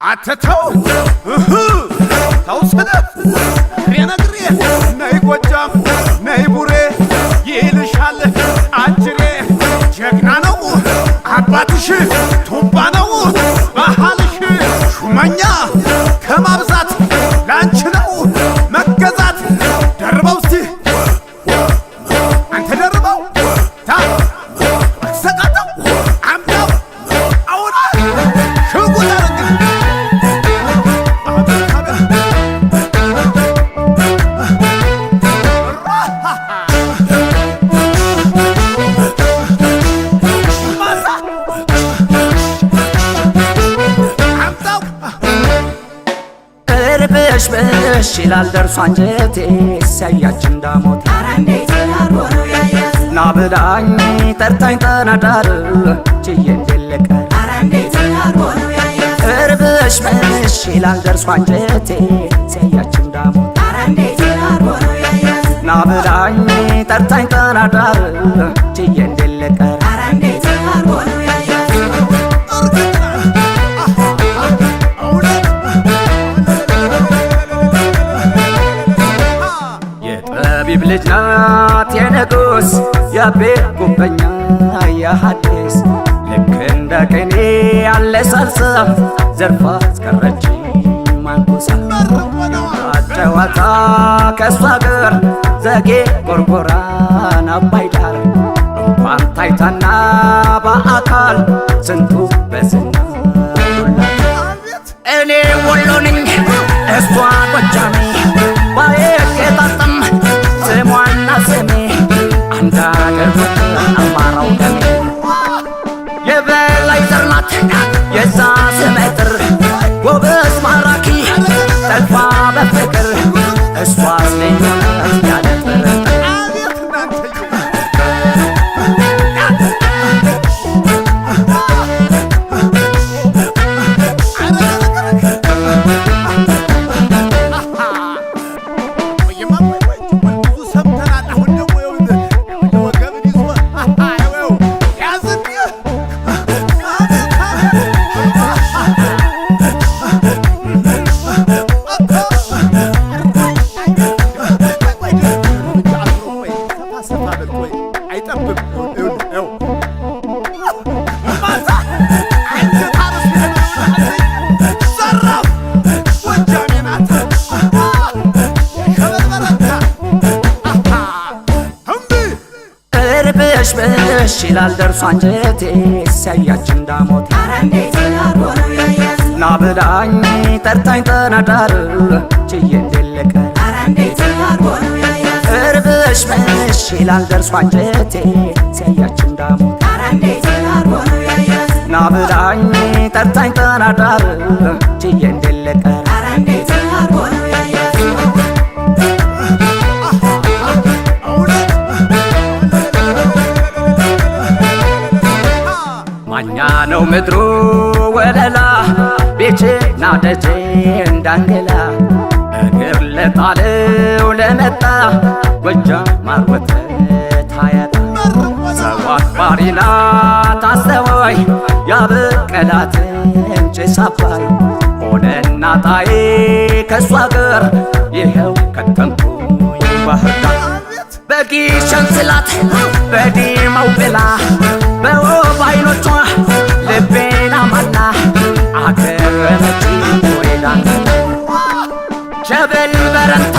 አተተው እህ ተው ስለት ነግሬ ነይ ጎጃም ነይ ቡሬ ይልሻል አጅሬ ጀግና ነው አባትሽ ቱባ ነው ባህልሽ ሹመኛ ከማብዛት ላንቺ ነው መገዛት ደርበው እስቲ አንተ ደርበው ታ ሰቃተው አምጣው አውራ ሽጉጥ አረግ አምጣው። እርብሽ ብሽ ይላል ደርሶ አንጀቴ ሲያያች እንዳሞት ና ብላኝ ጠርታኝ ጠናዳር ችዬ እንደለቀር እርብሽ ብሽ ይላል ደርሶ አንጀቴ ሲያያች እንዳሞት ና ብላኝ ጠርታኝ ጠናዳር ችዬ እንደለቀር። የጠቢብ ልጅ ናት የንጉሥ የአቤ ጉበኛ የሐዲስ ልክ እንደ ቅኔ ያለ ሳልሳ ዘርፋ አስቀረች ማንኩሳ ጨዋታ ከእሷ ጋር ዘጌ ጎርጎራን አባይ ዳር እንኳን ታይታና በአካል ስንቱ በዝና እኔ ወሎ ነኝ እሷ ጎጃሜ ባይገጣጠም ስሟና ስሜ አንድ አገር ፍቅር አማራው ደሜ የበላይ ዘር ናት የዛ ስመጥር ጎበዝ ማራኪ ጠልፋ በፍቅር እሷስ ልዩ ናት ያለ ጥርጥር። አቤት እናንተዬ። ብዙ ሰምተናል። አሁን ደግሞ ወገብን ይዞ ያዝን። አይጠብም። ዘራፍ ጎጃሜ ናት ሸበል በረታ እምቢ። እርብሽ ብሽ ይላል ደርሶ አንጀቴ ሲያያች እንዳሞት ና ብላኝ ጠርታኝ ጠናዳር ችዬ እንደለቀር እርብሽ ብሽ ይላል ደርሶ አንጀቴ ሲያያች እንዳሞት ና ብላኝ ጠርታኝ ጠናዳር ችዬ እንደለቀር። ማኛ ነው ምድሩ ወለላ ቤቼና ደጄ እንዳንገላ እግር ለጣለው ለመጣ ጎጃም ማር ወተት አያጣ ሰው አክባሪ ናት አስተዋይ ያበቀላትን ጭስ አባይ ሆነና ጣዬ ከእሷ ጋር ይኸው ከተምኩኝ ባህር ዳር በጊሸን ስላት በዲማው ብላ በውብ አይኖቿ ልቤን አማላ አገረመች ወይዳን ሸበል በረንታ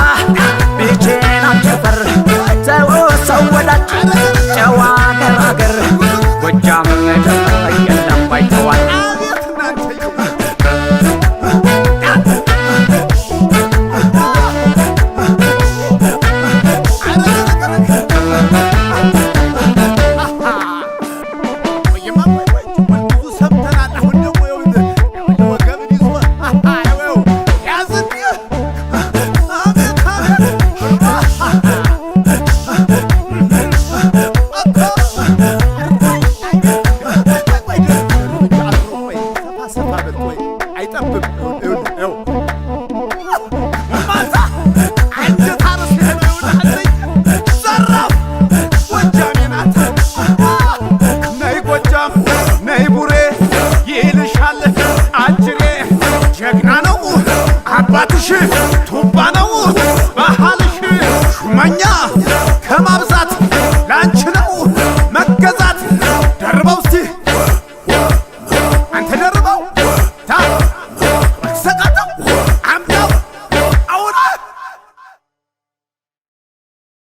ቢቼና ቸፈር ሰው ሰው ወዳጅ ጨዋ ገራገር ጎጃም ምድር የለም ባይተዋል። አቤት እናንተዬ። ብዙ ሰምተናል። አሁን ደግሞ ወገብን ይዞ ያዝን። አቤት አቤት። አይጠብም። ዘራፍ ጎጃሜ ናት ነይ ጎጃም ነይ ቡሬ ይልሻል አጅሬ። እሺ።